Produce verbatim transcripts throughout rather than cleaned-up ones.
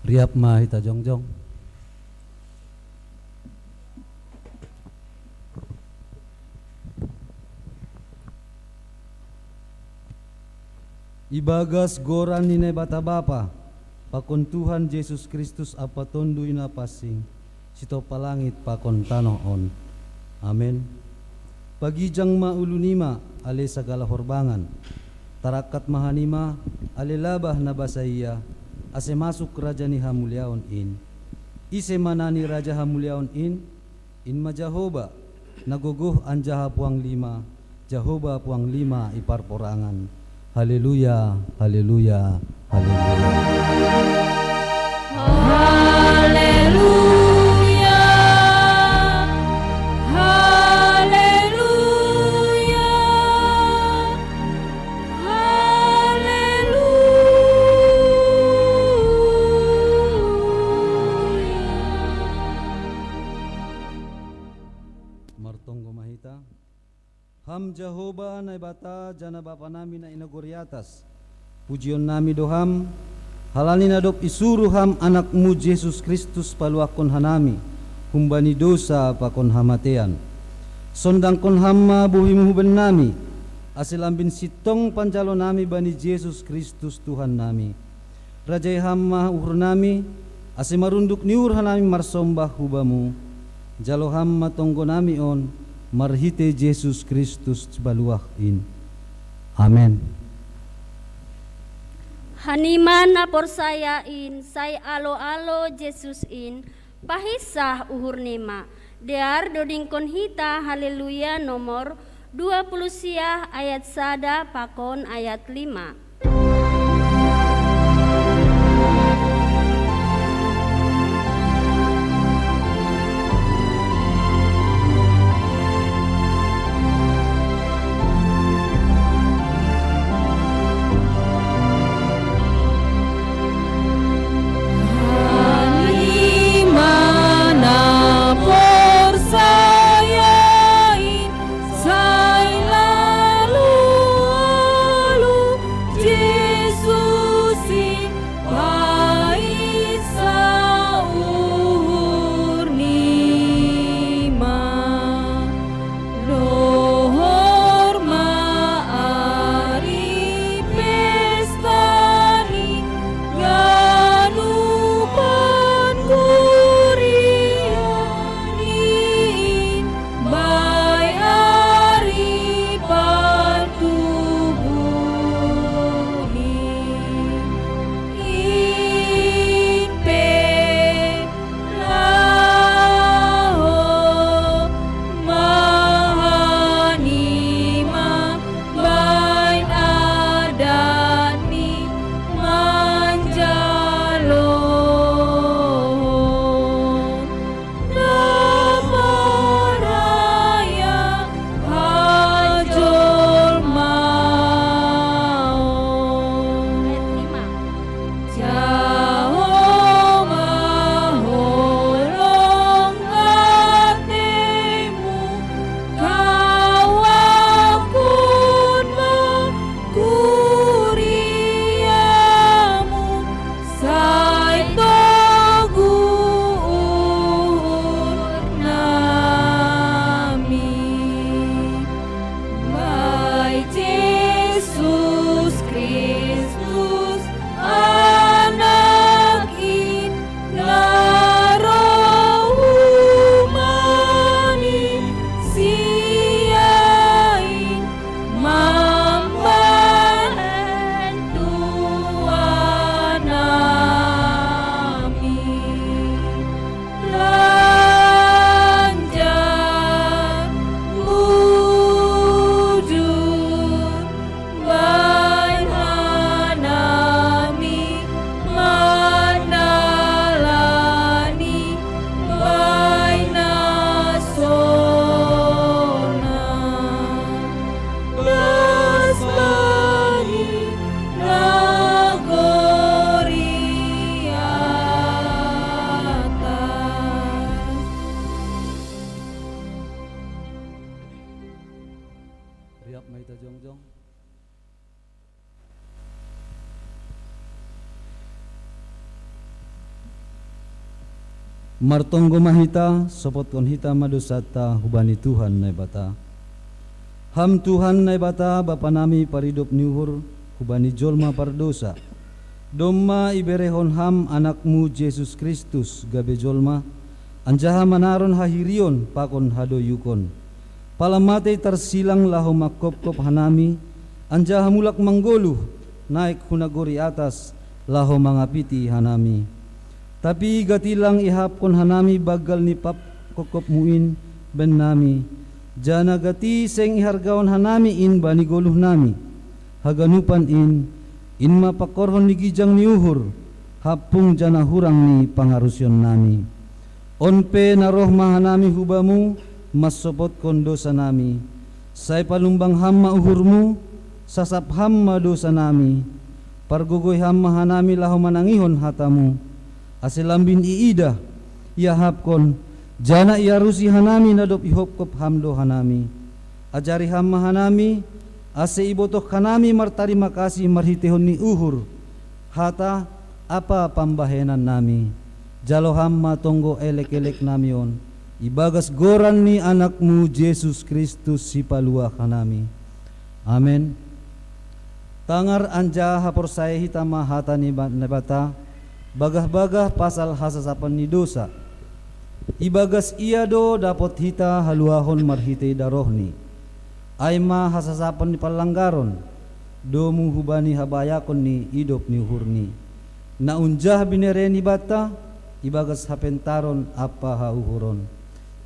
Riap ma hita jongjong. Ibagas goran ni Naibata Bapa, pakon Tuhan Jesus Kristus ampa Tonduy Napansing, sitopa langit pakon tanoh on. Amen. Pagijang ma ulu nima, ale sagala horbangan. Tarangkat ma hanima, ale labah na basaia, ase masuk raja ni hamuliaon in. Ise ma na ni raja hamuliaon in? In ma Jahoba, na gogoh anjaha puang lima, Jahoba puang lima i parporangan. Haleluya, haleluya, haleluya. Haleluya, haleluya, haleluya. Martonggo ma hita. Ham Jahoba Naibata, jana Bapa nami na i nagori atas, pujion nami do Ham, halani na dob isuruh Ham Anakmu Jesus Kristus paluahkon hanami humbani dousa pakon hamatean. Sondangkon Ham ma bohimu huban nami, ase lambin sintong panjalo nami bani Jesus Kristus Tuhan nami. Rajai Ham ma uhur nami, ase marunduk ni uhur hanami marsombah hu Bamu. Jalo Ham ma tonggo nami on, marhitei Jesus Kristus Sipaluah in. Amen. Hanima na porsaya in, sai alo-alo Jesus in, pahinsah uhur nima. Dear dodingkon hita Haleluya nomor dua puluh sia ayat sada pakon ayat lima. Hanima na porsaya in, sai lalu alu Jesus in, pa Martonggo ma hita, sopotkon hita ma dosanta hubani Tuhan Naibata. Ham Tuhan Naibata, Bapa nami paridop ni uhur, hubani jolma pardosa. Domma iberehon Ham Anakmu Jesus Kristus gabe jolma, anjaha manaron hahirion pakon hadoyukon. Pala matei tarsilang laho mangkopkop hanami, anjaha mulak manggoluh, naek hu nagori atas, laho mangapiti hanami. Tapi gati lang ihapkon hanami banggal ni pap kopkopmu in bennami, janah gati seng ihargahon hanami in bani goluhnami. Haganupan in, in ma pangkorhon ni gijang ni uhur, hampung janah hurang ni pangarusionnami. On pe na roh ma hanami hu Bamu, mansopotkon dosanami. Sai palumbang Ham ma uhurMu, sasap Ham ma dosanami. Pargogoi Ham ma hanami laho manangihon hataMu. Ase lambin iidah, iahapkon, janah iarusi hanami na dob ihopkop Ham do hanami. Ajari Ham ma hanami, ase ibotoh hanami martarima kasih marhiteihon ni uhur, hata, ampa pambahenannami. Jalo Ham ma tonggo elekeleknami on, ibagas goran ni AnakMu Jesus Kristus Sipaluah hanami. Amen. Tangar anjaha haporsaya hita ma hata ni Ba-, Naibata, bagah-bagah pasal hasasapan ni dosa. Ibagas Ia do dapot hita haluahon marhitei darohNi. Ai ma hasasapan ni panlanggaron, domu hubani habayakon ni idop ni uhurNi. Na unjah binereni banta, ibagas hapentaron ampa hauhuron.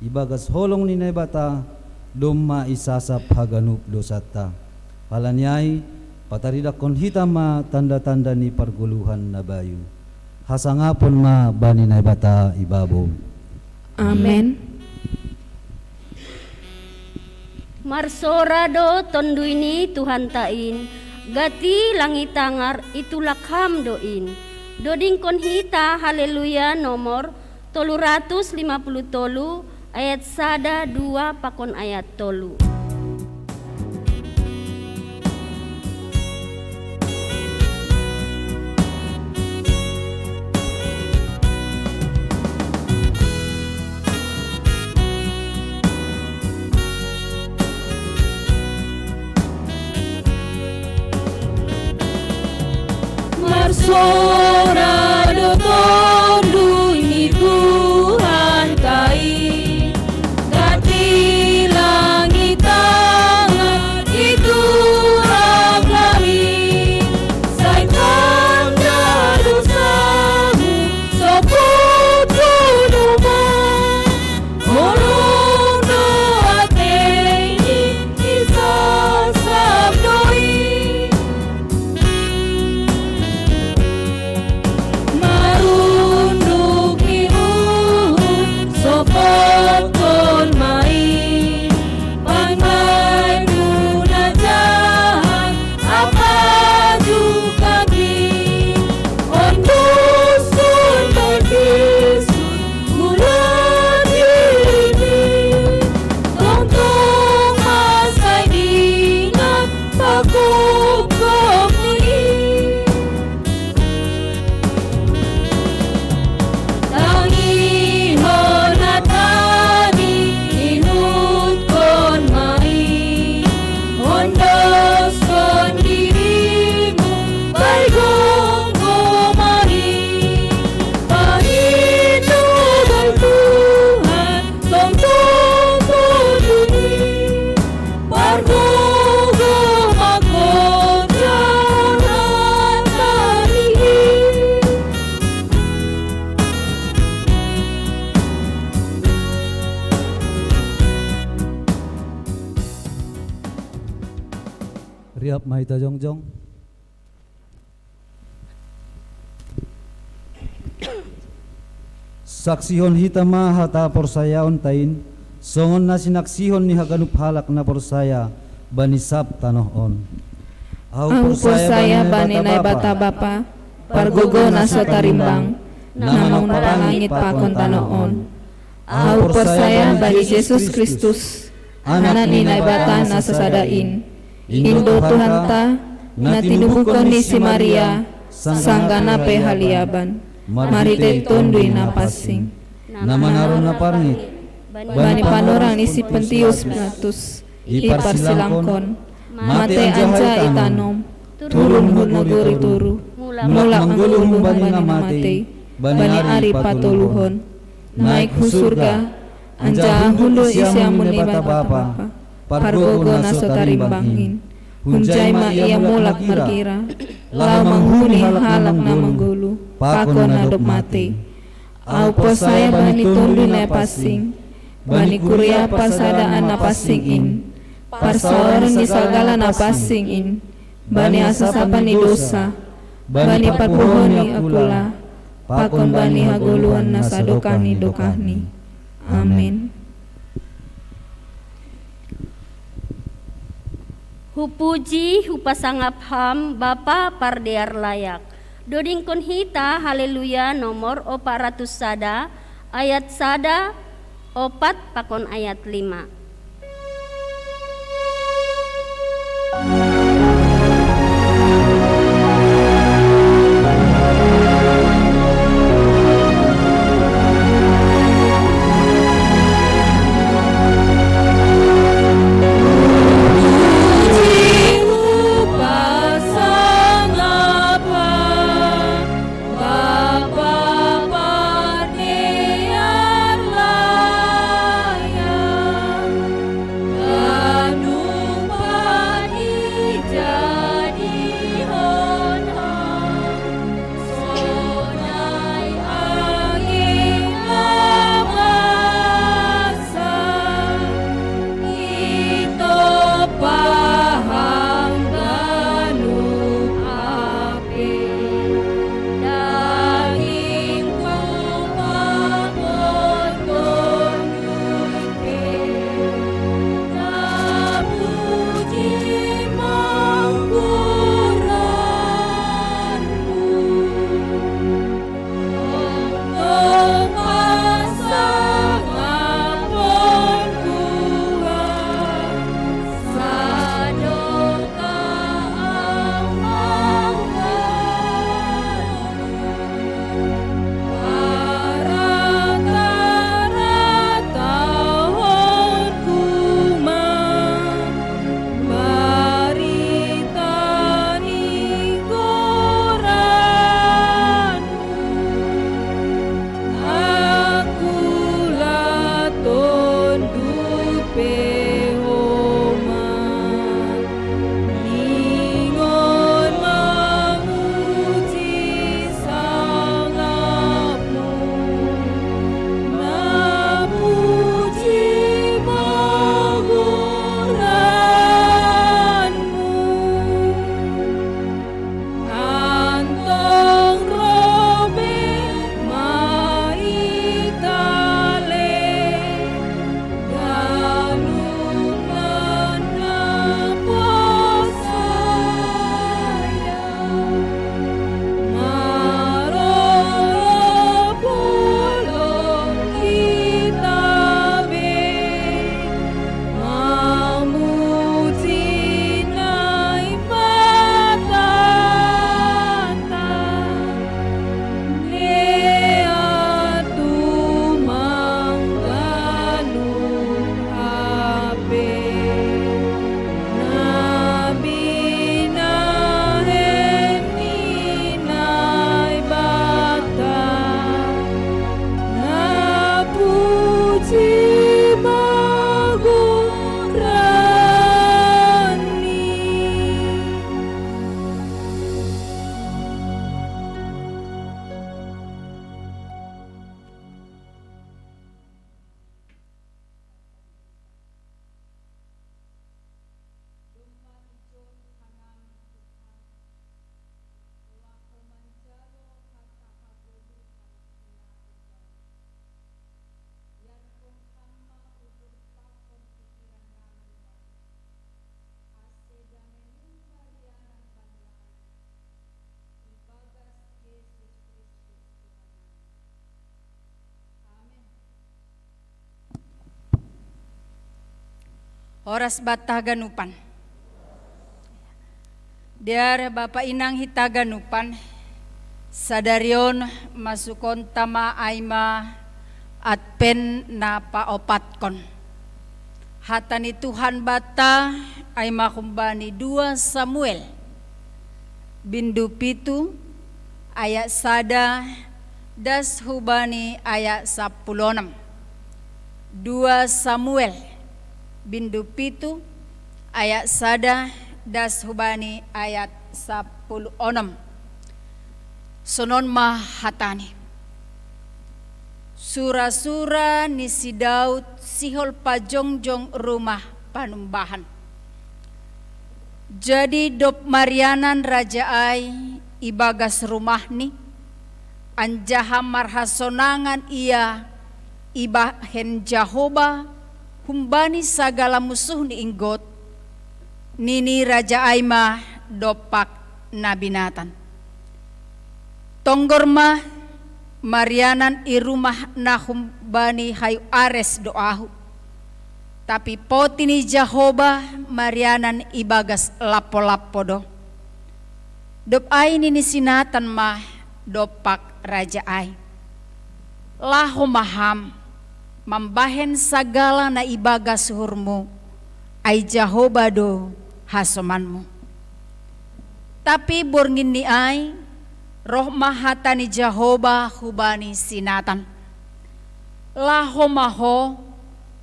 Ibagas holong ni Naibata, domma isasap haganup dosanta. Halani ai, pataridahkon hita ma tanda-tanda ni pargoluhan na bayu. Hasangapon ma bani Naibata ibabo. Amen. Marsora do Tonduy ni Tuhanta in, gati lang itangar, itulak Ham do in. Dodingkon hita Haleluya nomor tolu ratus lima puluh tolu, ayat sada, dua, pakon ayat tolu. Marsora do Tonduy ni Tuhanta in, gati lang itangar, itulak Ham in. Sai tanda dosamu, sopotkon do ma. Holong do ateini, isasap do i. Marunduk ni uhur, sopotkon ma i. Pangadu na jahat, ampa jukaki. Ondoskon baptisu, mulak diri. Tongtong ma sai dingat, pakopkop ni i. Tangihon hata ni, ihutkon ma i. Ondoskon dirimu, baigomgom ma i. Paindu bal Tuhan, tongtong tondui. Pargogoh ma hujahon i. Riap ma hita jongjong. Saksihon hita ma hata porsayaonta in, songon na sinaksihon ni haganup halak na porsaya bani sab tanoh on. Ahu porsaya bani Naibata Bapa, pargogoh na so tarimbang, na mangumpa langit pakon tanoh on. Ahu porsaya bani Jesus Kristus, Anak ni Naibata na sasada in, in do Tuhanta, na tinubuhkon ni si Maria, sanggah na pe haliaban, marhitei Tonduy Na Pansing. na manaron na parngit bani panorang ni si Pontius Pilatus, i parsilangkon, matei anjaha itanom, turun hun nagori toru, mulak manggoluh humbani na matei bani ari patoluhon, naik hu surga, anjaha hundul i siamun ni Naibata Bapa, pargogoh na so tarimbangin. Hunjai ma ia mulak margira, laho manguhumi halak na manggoluh pakon na dob matei. Ahu porsaya bani Tonduy Napansing, bani kuria parsadaan na pansing in, parsaoran ni sagala na pansing in, bani hasasapan ni dousa, bani parpuhoon ni angkula, pakon bani hagoluhan na sadokah ni dokahni. Amen. Hupuji, hupasangap Ham, Bapa pardear layak. Dodingkon hita Haleluya nomor opat ratus sada, ayat sada, opat pakon ayat lima. Horas banta haganupan. Dear Bapa Inang hita haganupan, sadari on masukon ta ma ai ma Advent na paopatkon. Hata ni Tuhan banta ai ma humbani dua Samuel, bindu pitu, ayat sada das hubani ayat sapuluh onom. Dua Samuel, bindu pitu, ayat sada das hubani ayat sapuluh onom. Sonon ma hatani. Sura-sura ni si Daud sihol pajongjong rumah panumbahan. Jadi dob marianan raja ai ibagas rumahni, anjaha marhasonangan ia ibahen Jahoba humbani sagala musuhni inggot, nini raja ai ma dompak nabi Natan. Tonggor ma marianan i rumah na humbani hayu ares do ahu. Tapi poti ni Jahoba marianan ibagas lampo-lampo do. Dob ai nini si Natan ma dompak raja ai: Laho ma ham, mambahen sagala na ibagas uhurmu, ai Jahoba do hasomanmu. Tapi borngin ni ai, roh ma hata ni Jahoba hubani si Natan: Laho ma ho,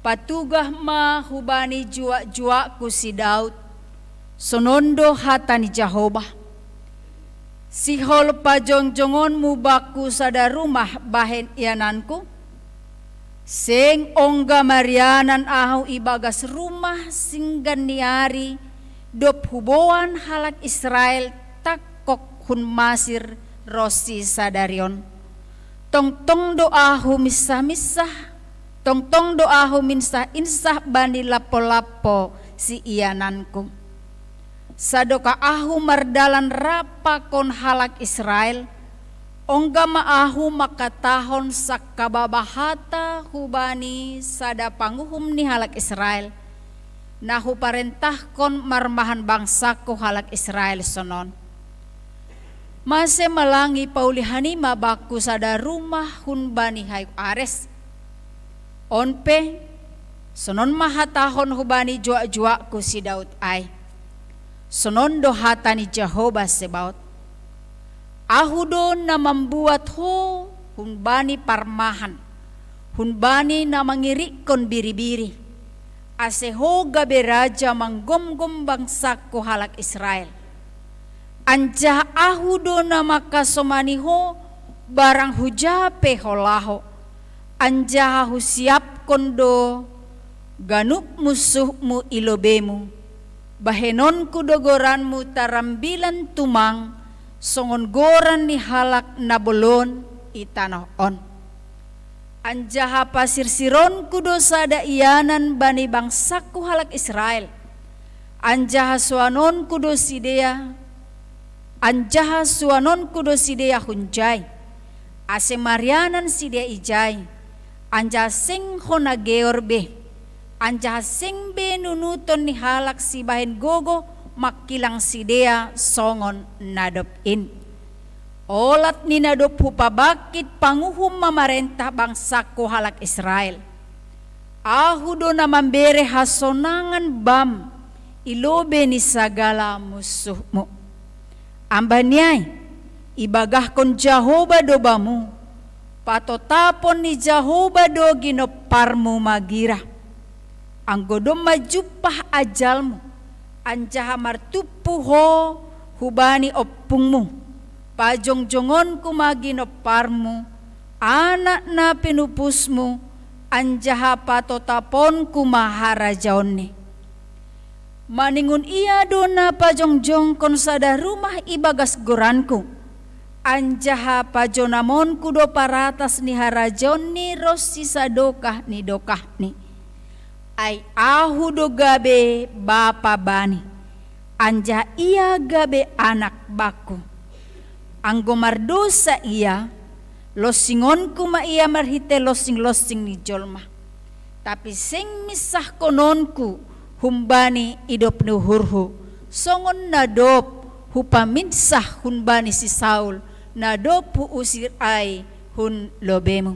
patugah ma hubani juak-juakku si Daud. Sonon do hata ni Jahoba: Sihol pajongjongonmu bakku sada rumah bahen iananku? Seng ongga marianan ahu ibagas rumah singgan ni ari, dob huboan halak Israel tangkok hun Masir ronsi sadari on. Tongtong do ahu minsah-minsah, tongtong do ahu minsah-insah bani lampo-lampo si iananku. Sadokah ahu mardalan rap pakon halak Israel, ongga ma ahu mangkatahon sangkababa hata hubani sada panguhum ni halak Israel, na huparentahkon marmahan bangsangku halak Israel sonon: Mase ma lang ipauli hanima bakku sada rumah hun bani hayu ares? On pe, sonon ma hatahon hubani juak-juakku si Daud ai: Sonon do hata ni Jahoba Sebaot: Ahu do na mambuat ho hun bani parmahan, hun bani na mangirikkon biri-biri, ase ho gabe raja manggomgom bangsangku halak Israel. Anjaha ahu do na mangkasomani ho barang huja pe ho laho, anjaha husiapkon do ganup musuhmu i lobeimu. Bahenonku do goranmu tarambilan tumang songon goran ni halak na bolon i tanoh on. Anjaha pasirsironku do sada ianan bani bangsangku halak Israel, anjaha suanonku do sidea, anjaha suanonku do sidea hunjai, ase marianan sidea ijai, anjaha seng hona geor be, anjaha seng be nunuton ni halak sibahen gogoh mangkilang sidea songon na dob in. Olat ni na dob hupabangkit panguhum mamarentah bangsangku halak Israel, ahu do na mambere hasonangan bam i lobei ni sagala musuhmu. Ambah ni ai, ibagahkon Jahoba do bamu, patotapon ni Jahoba do ginomparmu magira. Anggo domma jumpah ajalmu, anjaha martumpu ho hubani ompungmu, pajongjongonku ma ginomparmu, anak na pinupusmu, anjaha patotaponku ma harajaonni. Maningon ia do na pajongjongkon sada rumah ibagas goranku, anjaha pajonamonku do paratas ni harajaonni ronsi sadokah ni dokahni. Ai ahu do gabe bapa bani, anjaha ia gabe anak bakku. Anggo mardosa ia, lonsingonku ma ia marhitei lonsing-lonsing ni jolma. Tapi seng minsahkononku humbani idop ni uhurhu, songon na dob hupaminsah humbani si Saul, na dob huusir ai hun lobeimu.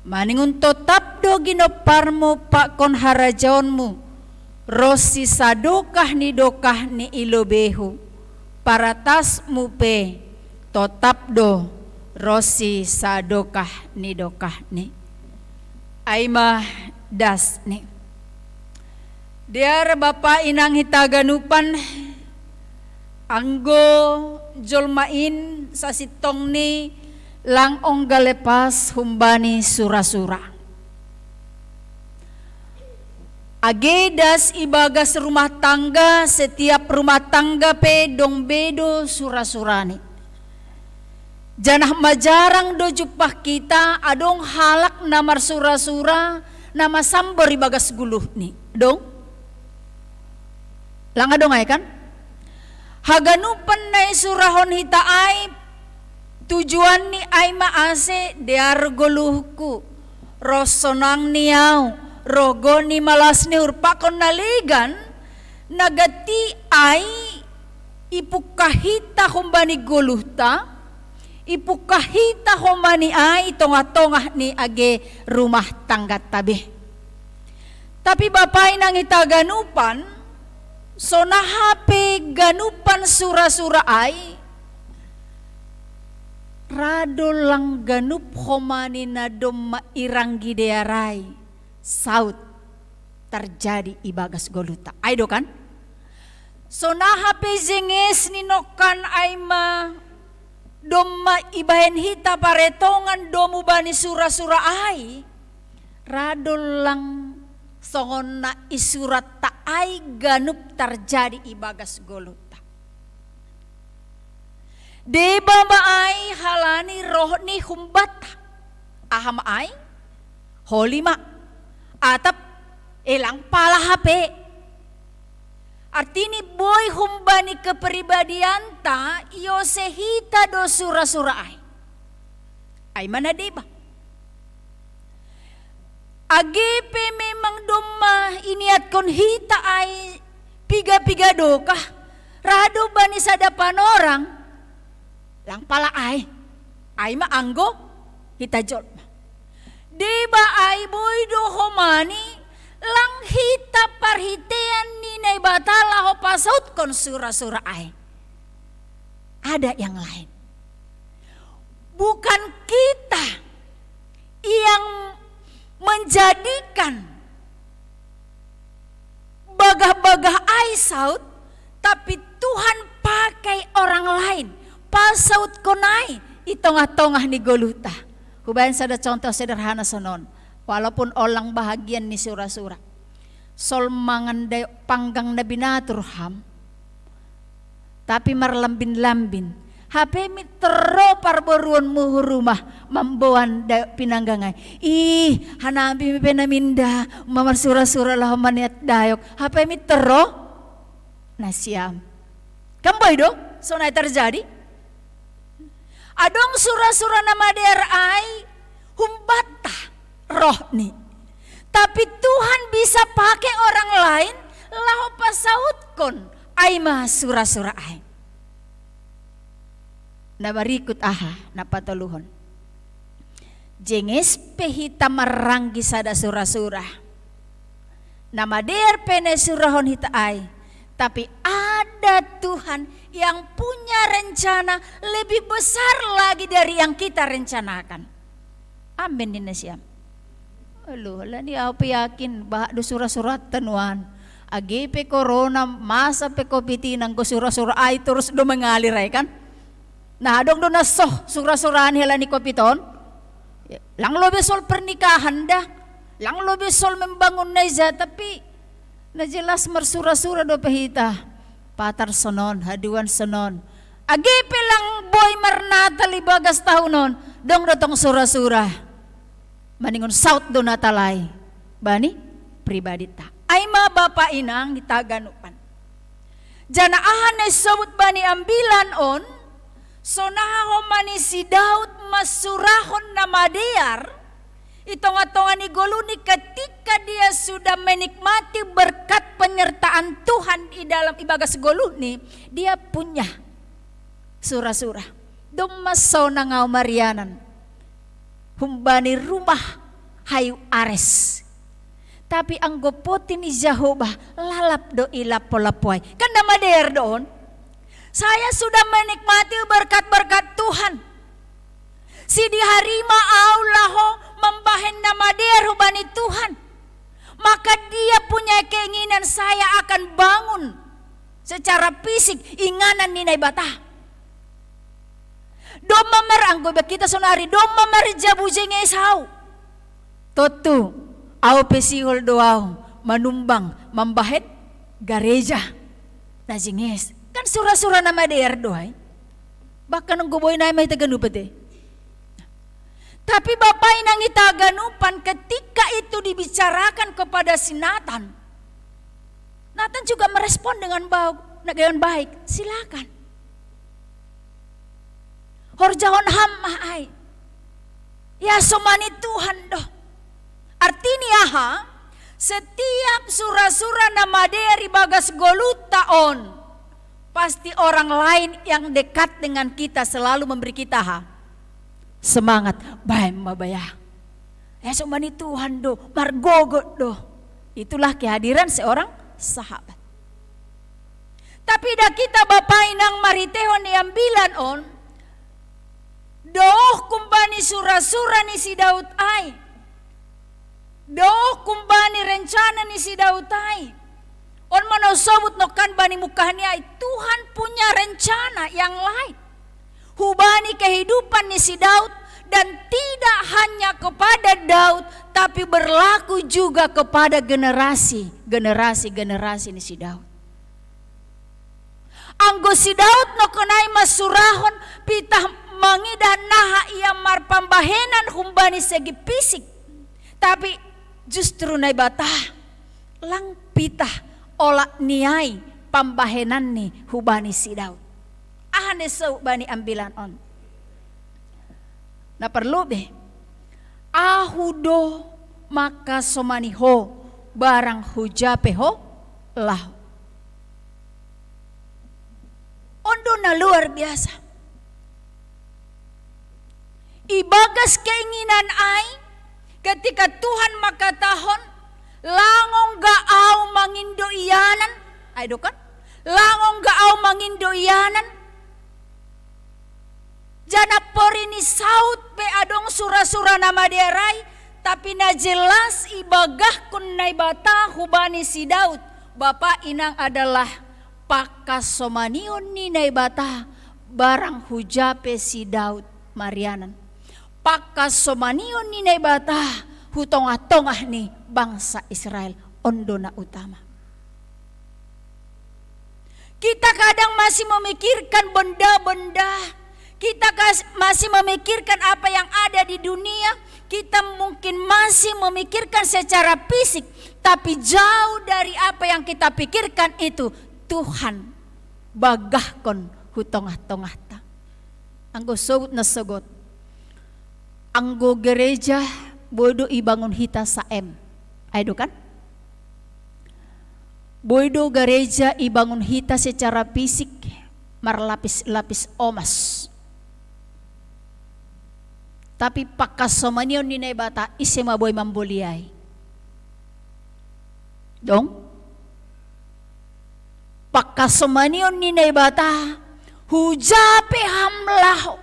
Maningon totap do ginomparmu pakon harajaonmu, ro sisadokah ni dokah ni i lobeihu, paratasmu pe totap do ro sisadokah ni dokahni. Ai ma dasni. Dear bapa inang hita ganupan, anggo jolma in sasintongni lang ongga lepas humbani sura-sura. Age das ibagas rumah tangga, setiap rumah tangga pe dong be do sura-surani. Janah majarang do jumpah hita adong halak na marsura-sura na masambor ibagas goluhni. Dong? Lang adong ai kan? Haganupan na isurahon hita ai, tujuanni ai ma ase dear goluhku, ro sonangni ahu, ro goni malas ni uhur pakon na legan, na gati ai ipungkah hita humbani goluhta, ipungkah hita humbani ai tongah-tongah ni age rumah tanggata be. Tapi bapa inang hita ganupan, sonaha pe ganupan sura-sura ai, ra do lang ganup homani na domma iranggi dear ai saut tarjadi ibagas goluhta. Ai do kan? Sonaha pe jenges ni nongkan ai ma domma ibahen hita paretongan domu bani sura-sura ai, ra do lang songon na isuratta ai ganup tarjadi ibagas goluhta. Deba ma ai halani roh ni humbanta. Aha ma ai? Holi ma. Atap, e lang pala hape. Artini boi humbani kepribadianta iose hita do sura-sura ai. Ai ma na deba. Age pe memang domma iniatkon hita ai piga-piga dokah, ra do bani sada panorang, lang pala ai, ai ma anggo hita jolma. Deba ai boi do homani lang hita parhitean ni Naibata laho pasautkon sura-sura ai. Ada yang lain. Bukan kita yang menjadikan bagah-bagah ai saut, tapi Tuhan pakai orang lain. Pasautkon ai i tongah-tongah ni goluhta. Hubahen sada contoh sederhana sonon. Walaupun on lang bahagian ni sura-sura. Sol mangan dayok panggang na binatur ham, tapi marlambin-lambin. Hape mintor ro parboruonmu hu rumah mamboan dayok pinanggang ai. Ih, hanambim pe na minda, ma marsura-sura laho maniat dayok. Hape mintor ro nasiam. Kan boi do sonai tarjadi? Adong sura-sura na madear ai humbanta rohni. Tapi Tuhan bisa pakai orang lain laho pasautkon ai ma sura-sura ai. Na barikut aha na patoluhon? Jenges pe hita marranggi sada sura-sura. Na madear pe na isurahon hita ai, tapi ada Tuhan yang punya rencana lebih besar lagi dari yang kita rencanakan. Amin ni nasiam. Aluh, lah ni ahu pe yakin, bahat do sura-suranta nuan. Age pe corona, masa pe covid i, nanggo sura-sura ai torus do mengalir ai kan. Nah, adong do na soh sura-surani halani covid on. Lang lobe sol pernikahan da. Lang lobe sol membangun na ija, tapi na jelas marsura-sura dope hita. Patar sonon, haduan sonon. Age pe lang boi marnatal ibagas tahun on, dong do tong sura-sura. Maningon saut do Natal ai bani pribadita. Ai ma bapa inang hita ganupan. Janah aha na isobut bani ambilan on, sonaha homani si Daud mansurahon na madear i tongah-tongah ni goluhni, ketika dia sudah menikmati berkat penyertaan Tuhan di dalam ibagas goluhni, dia punya sura-sura. Domma sonang ahu marianan humbani rumah hayu ares. Tapi anggo poti ni Jahowa, lalap do i lapo-lapo ai. Kan na madear do on. Saya sudah menikmati berkat-berkat Tuhan. Sidiari ma au laho mambahen na madear hubani Tuhan. Maka dia punya keinginan saya akan bangun secara fisik inganan ni Naibata. Domma mar-, anggo be hita sonari, domma marjabu jenges au. Tontu, au pe sihol do au manumbang mambahen gareja na jenges. Kan sura-sura na madear do ai. Bahkan anggo boi nai ma hita ganup ate. Tapi Bapak Inang hita ganupan, ketika itu dibicarakan kepada si Nathan, Nathan juga merespon dengan bau-, dengan baik. Silakan. Horjahon ham ma ai. Iasomani Tuhan do. Artini aha? Setiap sura-sura na madear i bagas goluhta on, pasti orang lain yang dekat dengan kita selalu memberi kita aha? Semangat. Baen ma baya. Iasomani Tuhan do, margogot do. Itulah kehadiran seorang sahabat. Tapi ndang hita Bapak Inang marhitehon ni ambilan on, dohot humbani sura-sura ni si Daud ai. Dohot humbani rencana ni si Daud ai. On ma na husobut nangkin bani mungkahni ai, Tuhan punya rencana yang lain hubani kehidupan ni si Daud, dan tidak hanya kepada Daud, tapi berlaku juga kepada generasi, generasi, generasi ni si Daud. Anggo si Daud nangkin ai mansurahon pitah mangidah naha ia marpambahenan humbani segi fisik, tapi justru Naibata lang pitah olat ni ai pambahenanni hubani si Daud. Aha na isou bani ambilan on? Na parlu be, ahu do mangkasomani ho barang huja pe ho laho. On do na luar biasa. Ibagas keinginan ai, ketika Tuhan mangkatahon, lang ongga au mangindo ianan, ai do kan? Lang ongga au mangindo ianan. Janah porini saut pe adong sura-sura na madear ai, tapi na jelas ibagahkon Naibata hubani si Daud, Bapak Inang, adalah pangkasomanion ni Naibata barang huja pe si Daud marianan. Pangkasomanion ni Naibata hu tongah-tongah ni bangsa Israel, on do na utama. Kita kadang masih memikirkan benda-benda, kita kas-, masih memikirkan apa yang ada di dunia, kita mungkin masih memikirkan secara fisik, tapi jauh dari apa yang kita pikirkan itu Tuhan bagahkon hu tongah-tongahta. Anggo sogot na sogot, anggo gereja boi do ibangun hita saem, ai do kan? Boi do gereja ibangun hita secara fisik, marlapis-lapis omas. Tapi pangkasomanion ni Naibata, ise ma boi mamboli ai? Dong? Pangkasomanion ni Naibata, huja pe ham laho.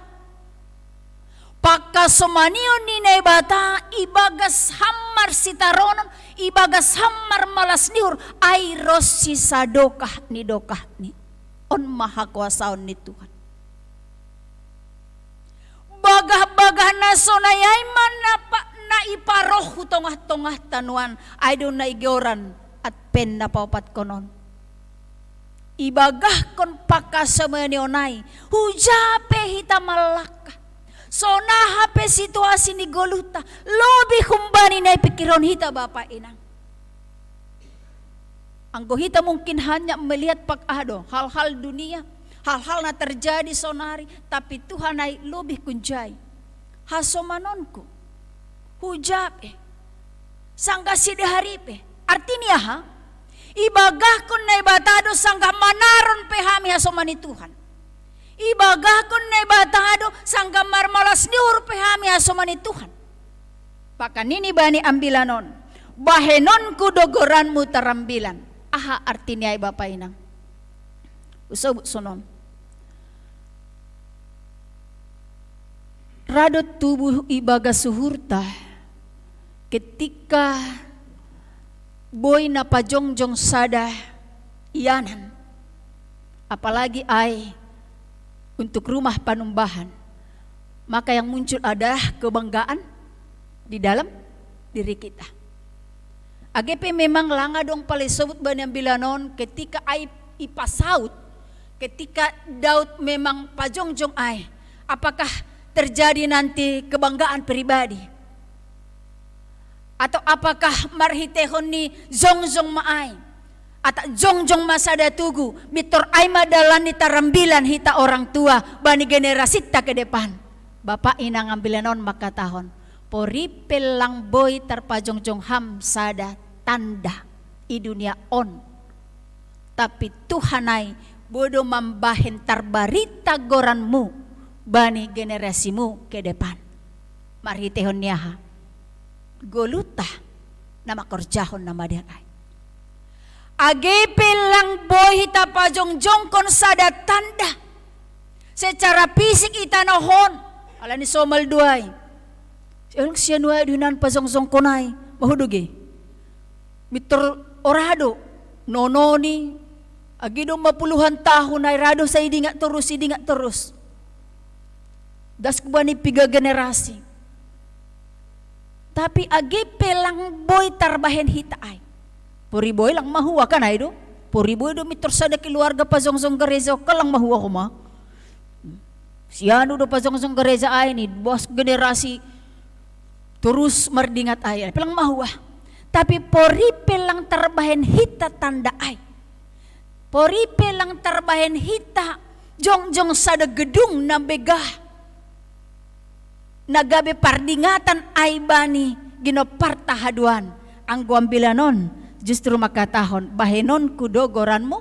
Pangkasomanion ni Naibata, ibagas ham marsitaronon, ibagas ham marmalas ni uhur, ai ronsi sadokah ni dokahni. On ma hakuasaon ni Tuhan. Bagah-bagah na sonai ai ma na pa-, na iparoh hu tongah-tongahta nuan, ai do na igoran Advent na paopatkon on. Ibagahkon pangkasomanion ai, huja pe hita mallangkah, sonaha pe situasi ni goluhta, lobi humbani na ipikirhon hita, Bapak Inang. Anggo hita mungkin hanya melihat pak-, aha do, hal-hal dunia, hal-hal na terjadi sonari, tapi Tuhan ai lobi hunjai. Hasomanonku, huja pe, sanggah sideari pe. Artini aha? Ibagahkon Naibata do sanggah manaron pe hami hasoman ni Tuhan. Ibagahkon Naibata do sanggah marmalas ni uhur pe hami hasoman ni Tuhan. Pakanini bani ambilan on, bahenonku do goranmu tarambilan. Aha artini ai, bapa inang? Usobut sonon. Ra do tubu ibagas uhurta ketika boi na pajongjong sada ianan, apalagi ai untuk rumah panumbahan, maka yang muncul adalah kebanggaan di dalam diri kita. Age pe memang lang adong pala isobut bani ambilan on ketika ai ipasaut, ketika Daud memang pajongjong ai, apakah terjadi nanti kebanggaan pribadi? Atau apakah marhitehon ni jongjong ma ai, atau jongjong ma sada tugu, mintor ai ma dalan ni tarambilan hita orang tua bani generasinta ke depan? Bapa inang ambilan on mangkatahon, pori pe lang boi tarpajongjong ham sada tanda i dunia on, tapi Tuhan ai boi do mambahen tarbarita goranmu bani generasimu ke depan. Marhitehon ni aha? Goluhta na mangkorjahon na madear ai. Age pe lang boi hita pajongjongkon sada tanda secara fisik i tanoh on, ala ni somal do ai. Sian uae do hinan pajongjongkon ai, mahu do ge? Mintor ora do, nononi, age do ma puluhan tahun ai ra do, sai idingat torus, idingat torus. Das ku bani piga generasi. Tapi age pe lang boi tarbahen hita ai, pori boi lang mahua kan ai do? Pori boi do mintor sada keluarga pajongjong gareja on kan lang mahua homa. Sianu do pajongjong gareja ai, ni boas generasi torus mardingat ai, ai pe lang mahua. Tapi pori pe lang tarbahen hita tanda ai, pori pe lang tarbahen hita jongjong sada gedung na begah, na gabe pardingatan ai bani ginomparta haduan, anggo ambilan on justru mangkatahon, bahenonku do goranmu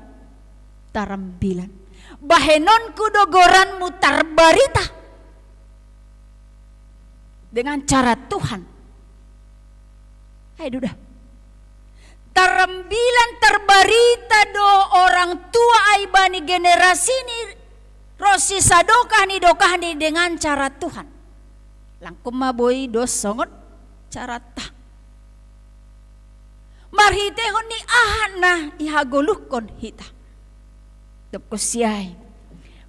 tarambilan. Bahenonku do goranmu tarbarita dengan cara Tuhan. Ai do da. Tarambilan, tarbarita do orang tua ai bani generasi ni ro sisadokah ni dokahni dengan cara Tuhan. Lang homa boi do songon caranta. Marhitehon ni aha na ihagoluhkon hita? Dobkonsi ai,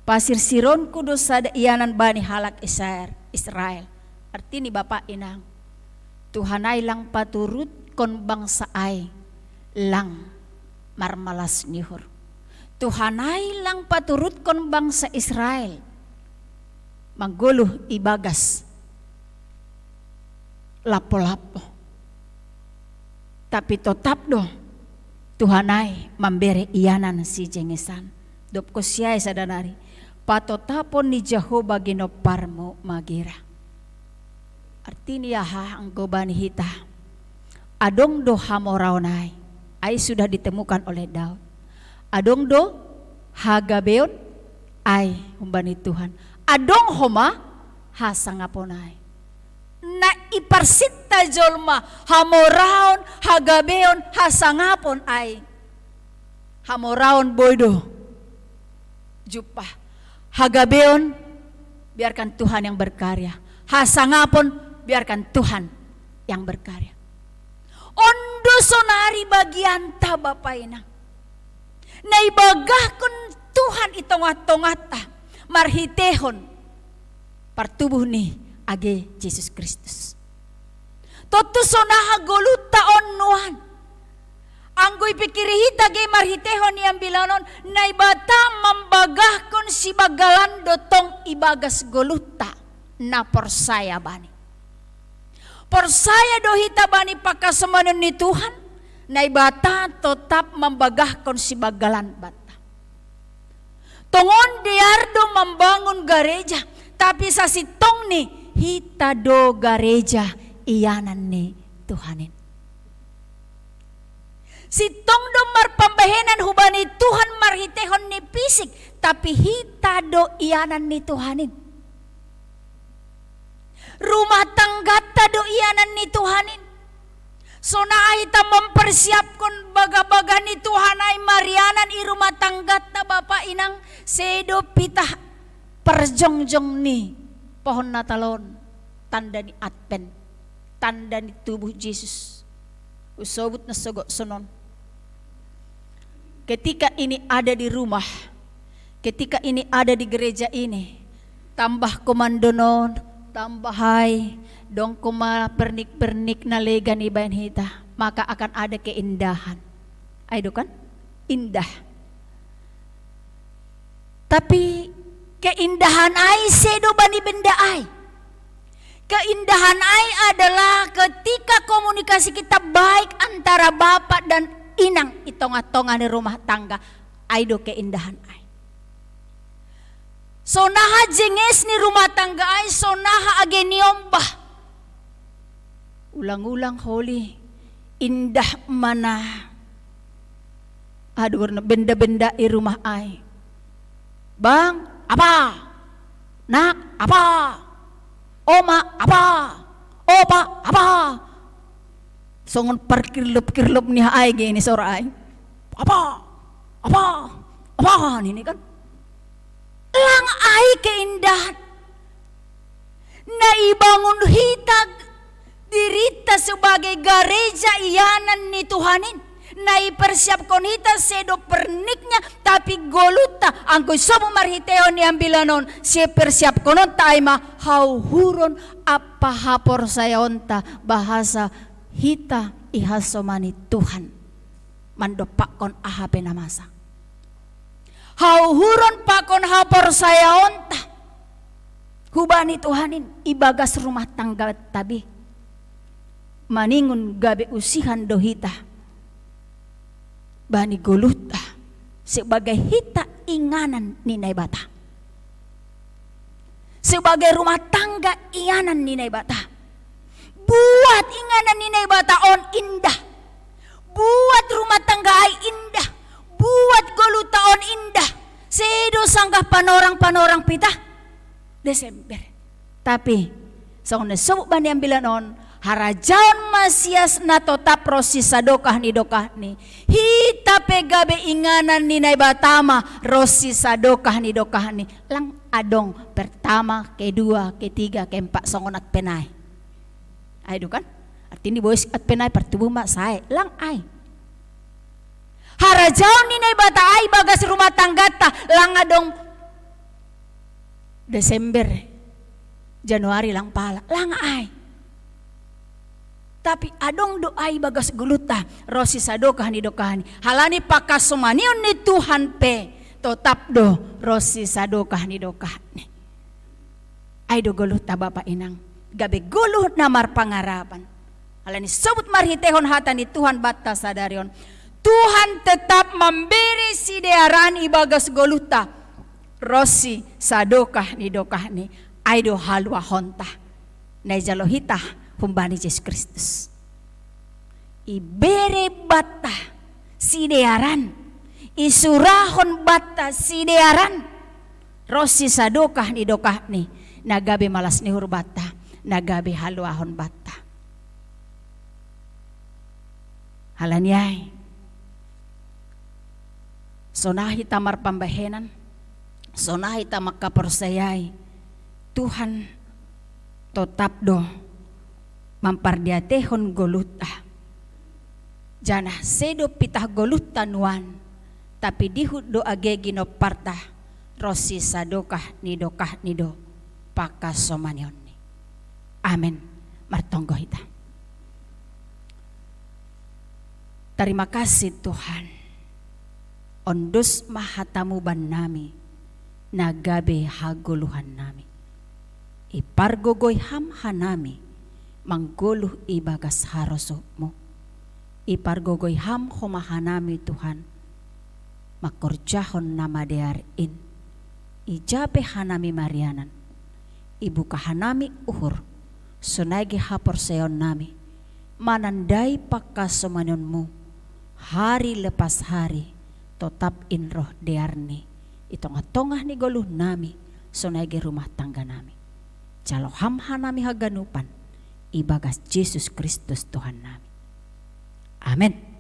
pasirsirhonku do sada ianan bani halak Israel, Israel. Artini bapa inang, Tuhan ai lang paturutkon bangsa ai lang marmalas ni uhur. Tuhan ai lang paturutkon bangsa Israel manggoluh ibagas lapo-lapo. Tapi totap do Tuhan ai mambere ianan sijengesan. Dobkonsi ai sada nari, patotapon ni Jahowa ginomparmu magira. Artini aha anggo bani hita? Adong do hamoraon ai, ai sudah ditemukan oleh Daud. Adong do hagabeon ai humbani Tuhan. Adong homa hasangapon ai. Na iparsinta jolma hamoraon, hagabeon, hasangapon ai. Hamoraon boi do jumpah. Hagabeon, biarkan Tuhan yang berkarya. Hasangapon, biarkan Tuhan yang berkarya. On do sonari bagianta bapa inang, na ibagahkon Tuhan i tongah-tongahta marhitehon partubuh ni age Jesus Kristus. Tontu sonaha goluhta on nuan. Anggo ipikiri hita age marhitehon ni ambilan on, Naibata mambagahkon sibanggalan do tong ibagas goluhta na porsaya Bani. Porsaya do hita bani pangkasomanion ni Tuhan, Naibata totap mambagahkon sibanggalan banta. Tongon dear do mambangun gareja, tapi sasintongni hita do gareja ianan ni Tuhan in. Sintong do marpambahenan hubani Tuhan marhitehon ni pisik, tapi hita do ianan ni Tuhan in. Rumah tanggatta do ianan ni Tuhanin. Sonai ta mempersiapkan baga-baga ni Tuhan ai marianan i rumah tanggatta bapa inang, sedo pitah perjongjong ni pohon Natalon, tanda ni Advent, tanda ni tubuh Yesus. Usobut na sogo sonon. Ketika ini ada di rumah, ketika ini ada di gereja ini, tambah komandonon, tambah hai, dong koma pernik-pernik na legan ibaen hita, maka akan ada keindahan. Ai do kan? Indah. Tapi keindahan ai sedo bani benda ai. Keindahan ai adalah ketika komunikasi kita baik antara bapak dan inang i tonga-tonga ni rumah tangga. Ai do keindahan ai. Sonaha jenges ni rumah tangga ai, sonaha age niombah. Ulang-ulang holi, indah mana. Aduh, benda-benda i rumah ai. Bang, apa? Nak, apa? Oma, apa? Opa, apa? Songon parkirlop-kirlop ni ai ge ni sora ai. Apa? Apa? Apa? Ini kan. Lang ai keindahan. Na ibangun hita dirita sebagai gareja ianan ni Tuhanin. Na ipersiapkon hita sedo perniknya, tapi golutta anggo isobut marhitehon ni ambilan on, sipersiapkononta ai ma hauhuron apa haporsayaonta bahasa hita ihasomani Tuhan. Mandompakkon aha pe na masa. Hauhuron pakon haporsayaonta hubani Tuhanin ibagas rumah tangga tabi. Maningon gabe usihan do hita bani golutta sebagai hita inganan ni Naibata. Sebagai rumah tangga ianan ni Naibata. Buat inganan ni Naibata on indah. Buat rumah tangga ai indah. Buat golutta on indah. Sedo sanggah panorang-panorang pitah Desember. Tapi songon na isobut bani ambilan on, harajaon Masias na totap ronsi sadokah ni dokahni. Hita pe gabe inganan ni Naibata ma ronsi sadokah ni dokahni. Lang adong pertama, kedua, ketiga, keempat, songon Advent ai. Ai do kan? Artini bois Advent ai partubu ma sae, lang ai. Harajaon ni Naibata ai bagas rumah tanggata, lang adong Desember, Januari lang pala, lang ai. Tapi adong do ai bagas golutta ronsi sadokah ni dokahni. Halani pakasomanion ni Tuhan pe totap do ronsi sadokah ni dokahni. Ai do golutta bapa inang, gabe goluh na marpangarapan. Halani isobut marhitehon hata ni Tuhan banta sadari on. Tuhan tetap mambere sidearan ibagas goluhta ronsi sadokah ni dokahni. Ai do haluahonta na ijalo hita humbani Jesus Kristus. Ibere banta sidearan, isurahon banta sidearan ronsi sadokah ni dokahni, na gabe malas ni uhur banta, na gabe haluahon banta. Halani ai, sonaha hita marpambahenan, sonaha hita mangkaporsayai, Tuhan totap do mampardiatehon goluhta. Janah sedo pitah goluhta nuan, tapi dihut do age ginomparta ronsi sadokah ni dokahni do pakasomanionni. Amen. Martonggo hita. Tarima kasih Tuhan. Ondos ma hatamu bannami na gabe hagoluhannami. Ipargogoi Ham hanami manggoluh ibagas harosuhmu. Ipargogoi Ham homa hanami Tuhan mangkorjahon na madear in. Ija pe hanami marianan, ibuka hanami uhur, sonai ge haporsayaonnami manandai pangkasomanionnmu. Hari lepas hari totap in roh dearni i tongah-tongah ni goluhnami, sonai ge rumah tangganami. Jalo Ham hanami haganupan, ibagas Jesus Kristus Tuhan nami. Amen.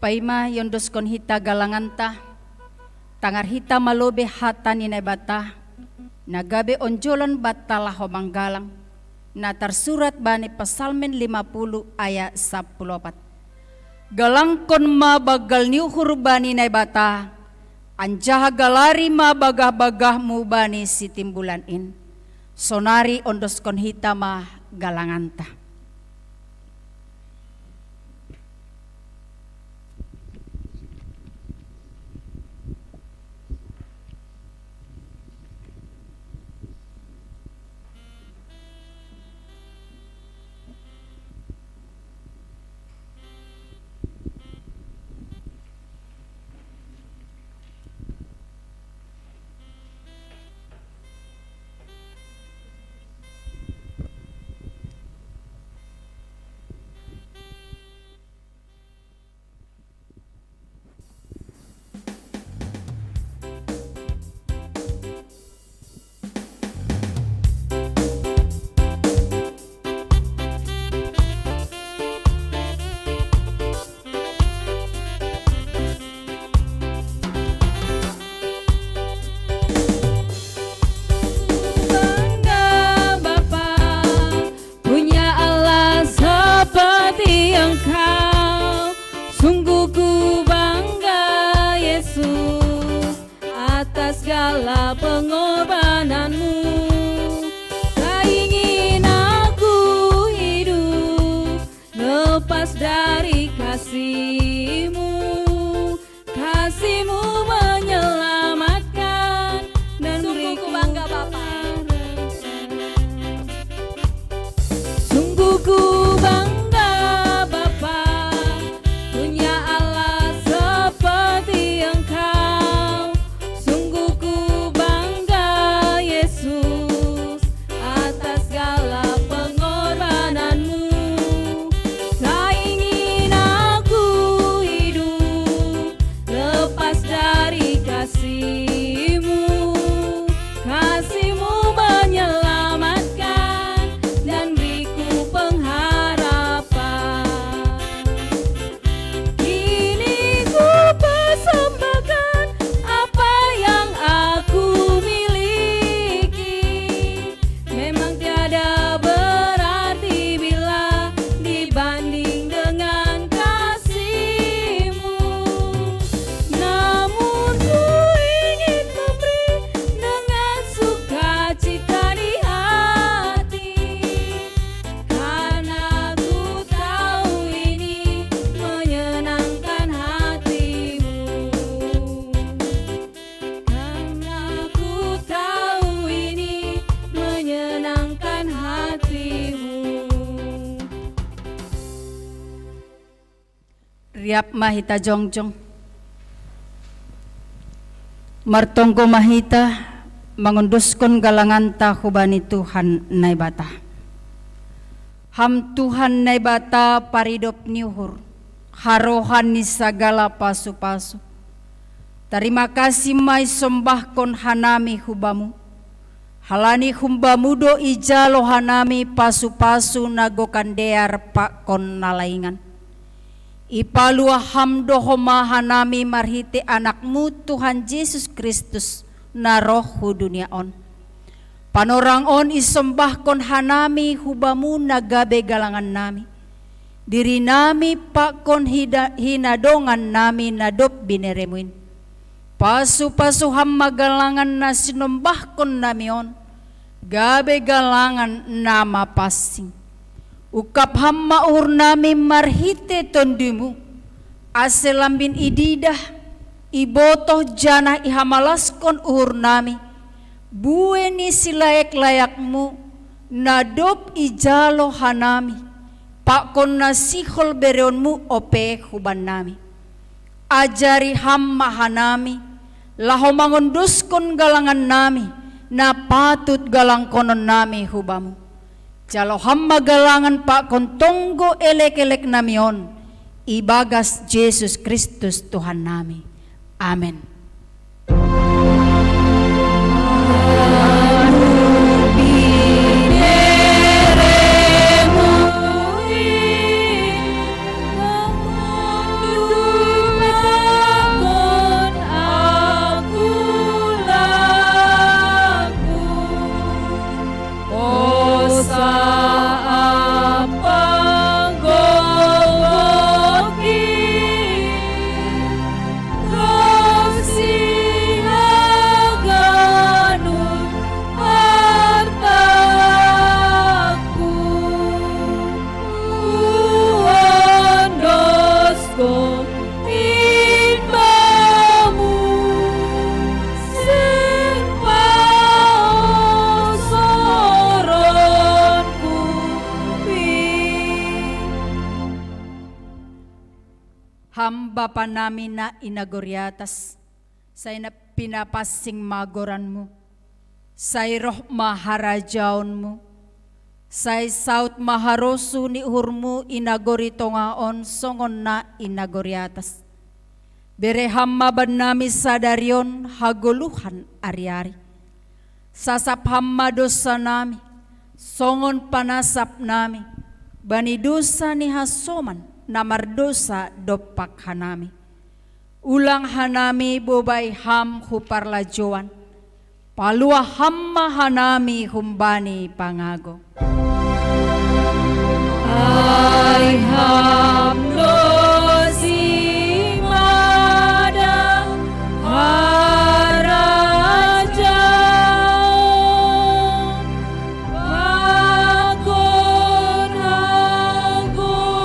Paima iondoskon hita galanganta, tangar hita malobe hata ni Naibata, na gabe onjolan banta laho manggalang, na tarsurat bani Psalmen lima puluh ayat sapuluh opat. Galangkon ma banggal ni uhur bani Naibata, anjaha galari ma bagah-bagahmu bani sitimbulan in. Sonari ondoskon hita ma galanganta. Bangga Bapa, punya Allah seperti Engkau. Sungguh ku bangga, Yesus, atas segala pengorbananmu. Tak ingin aku hidup lepas dari kasihmu. Kasihmu menyelamatkan dan Sungguh ku beriku bangga, Bapa. Sungguh ku bangga, Bapa, punya Allah seperti Engkau. Sungguh ku bangga, Yesus, atas segala pengorbananmu. Tak ingin aku hidup lepas dari kasihmu. Kasihmu menyelamatkan dan beriku pengharapan. Kini ku persembahkan apa yang aku miliki. Memang tiada berarti bila dibanding dengan kasihmu. Namun ku ingin memberi dengan sukacita di hati. Karena ku tahu ini menyenangkan hatimu. Karena ku tahu ini menyenangkan hatimu. Riap ma hita jongjong. Martonggo ma hita mangondoskon galanganta hubani Tuhan Naibata. Ham Tuhan Naibata paridop ni uhur, harohan ni sagala pasu-pasu. Tarima kasih ma isombahkon hanami hubamu. Halani humbamu do ijalo hanami pasu-pasu na gokan dear pakon na laingan. Ipalua ham do homa hanami marhite Anakmu Tuhan Jesus Kristus na roh hu dunia on. Panorang on isombahkon hanami hubamu na gabe galangan nami. Diri nami pakon hida-, hinadongan nami na dob bineremuin. Pasu-pasu ham ma galangan na sinombahkon nami on, gabe galangan na mapansing. Ungkap ham ma uhur nami marhite tondumu, ase lambin ididah, ibotoh janah ihamalaskon uhur nami, Bue ni silayak-layakmu, na dob ijalo hanami, pakon na sihol bereonmu ope hubannami. Ajari Ham ma hanami, laho mangondoskon galangannami, na patut galangkononnami hu Bamu. Jalo Ham ma galangan pakon tonggo elek-eleknami on, ibagas Jesus Kristus Tuhannami. Amen. Ham Bapa nami na i nagori atas, sai na pinapansing ma goranmu, sai roh ma harajaonmu, sai saut ma harosuh ni uhurmu i nagori tonga on songon na i nagori atas. Bere Ham ma bannami sadari on hagoluhan ari-ari. Sasap Ham ma dousanami, songon panasapnami bani dousa ni hasoman na mardousa dompak hanami. Ulang hanami bobai Ham hu parlajouan, paluah Ham ma hanami humbani pangago. Ai Ham do simada harajaon, pakon hagoluhan,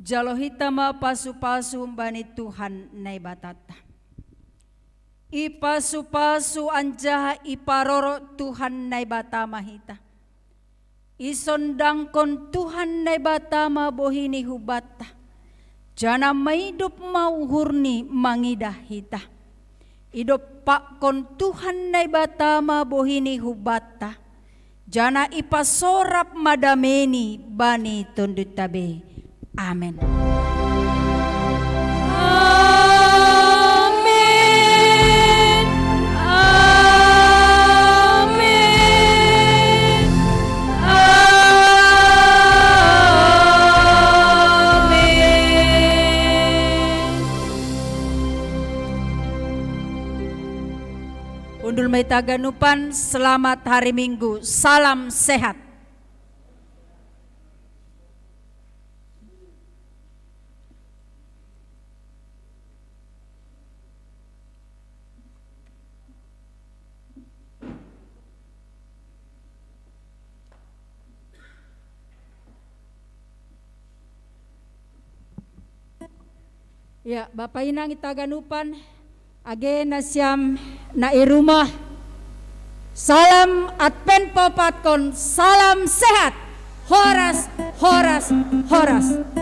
Jalo hita ma pasu-pasu humbani Tuhan Naibatanta. Ipasu-pasu anjaha iparorot Tuhan Naibata ma hita. Isondangkon Tuhan Naibata ma bohi-Ni hubanta, janah maidop ma uhur-Ni mangidah hita. Idompakkon Tuhan Naibata ma bohi-Ni hubanta, janah ipasorap ma dame-Ni bani tondunta be. Amen. Amen. Amen. Amen. Hundul ma hita haganupan, selamat hari Minggu, salam sehat. Ya, Bapa inang hita haganupan, age nasiam na i rumah. Salam Advent paopatkon, salam sehat. Horas, horas, horas.